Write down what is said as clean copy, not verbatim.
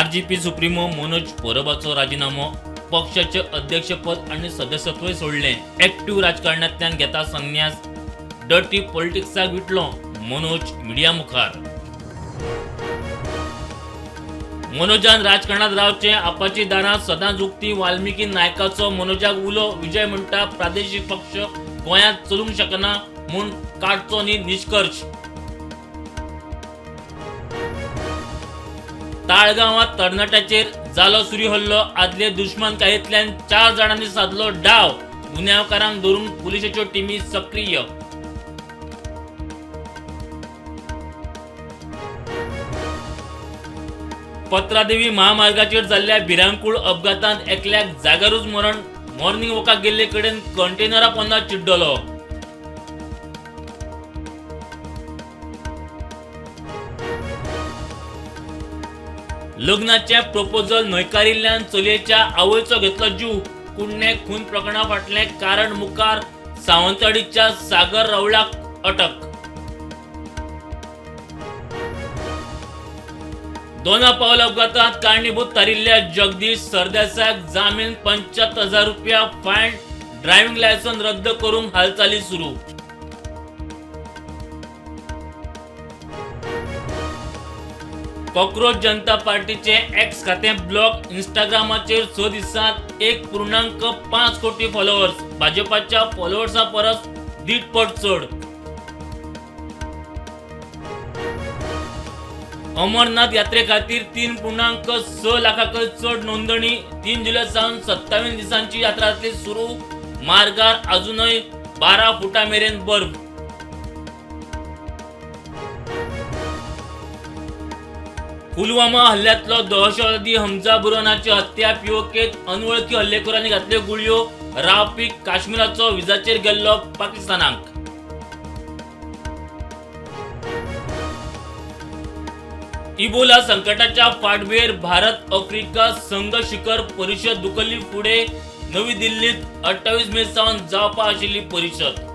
RGP supremo Manoj परबाचो राजिनामो. पक्षाचे अध्यक्षपद आनी सदस्यत्वय सोडलें. एक्टिव्ह राजकारणांतल्यान घेता संन्यास. डर्टी पॉलिटिक्साक विटलो मनोज मिडिया मुखार. मनोजान राजकारणात रावचें, आपाची दारां सदांच उक्ती. वाल्मिकी नायकाचो मनोजाक उलो. विजय म्हणटा प्रादेशीक पक्ष गोंयांत चलूंक शकना म्हूण काडचो न्ही निश्कर्श. ताळगांवांत तरणाट्याचेर जालो सुरी हल्लो. आदले दुस्मानकायेंतल्यान 4 जाणांनी सादलो डाव. गुन्यांवकारांक धरूंक पुलिशेच्यो टिमी सक्रीय. पत्रादेवी महामार्गाचेर जाल्ल्या भिरांकूळ अपघातांत एकल्याक जाग्यारूच मरण. मॉर्निंग वॉकाक गेल्ले कडेन कंटेनरा पोंदा चिड्डलो. लग्नाचें प्रपोजल न्हयकारिल्ल्यान चलयेच्या आवयचो घेतलो जीव. कुडणे खून प्रकरणा फाटलें कारण मुखार. सावंतवाडीच्या सागर रावळाक अटक. दोना पावल अपघातात कारणीभूत थारिल्ल्या जगदीश सरदेसायाक जामीन, 75,000 रुपया फायन, ड्रायव्हिंग लायसन्स रद्द करूंक हालचाली सुरू. कॉकरोच जनता पार्टीचे एक्स खातें ब्लॉक. इंस्टाग्रामाचेर 6 दिसांत 1.5 कोटी फॉलोअर्स. भाजपाच्या फॉलोअर्सां परस 1.5 पट चड. अमरनाथ यात्रे खातीर 3.6 लाखांकय चड नोंदणी. 3 जुलय सावन 57 दिसांची यात्रा जातली सुरू. मार्गार अजूनय 12 फुटां मेरेन बर्फ. पुलवामा हल्ल्यांतलो दहशतवादी हमजा बुरहानाची हत्या. पीओकेत अनवळखी हल्लेखोरांनी घातल्यो गुळयो. रावपी काश्मीराचो विजाचेर गेल्लो पाकिस्तानाक. इबोला संकटाच्या फाटभुंयेर भारत आफ्रिका संघ शिखर परिशद धुकल्ली फुडें. नवी दिल्लीत 28 मे सावन जावपा आशिल्ली परिशद.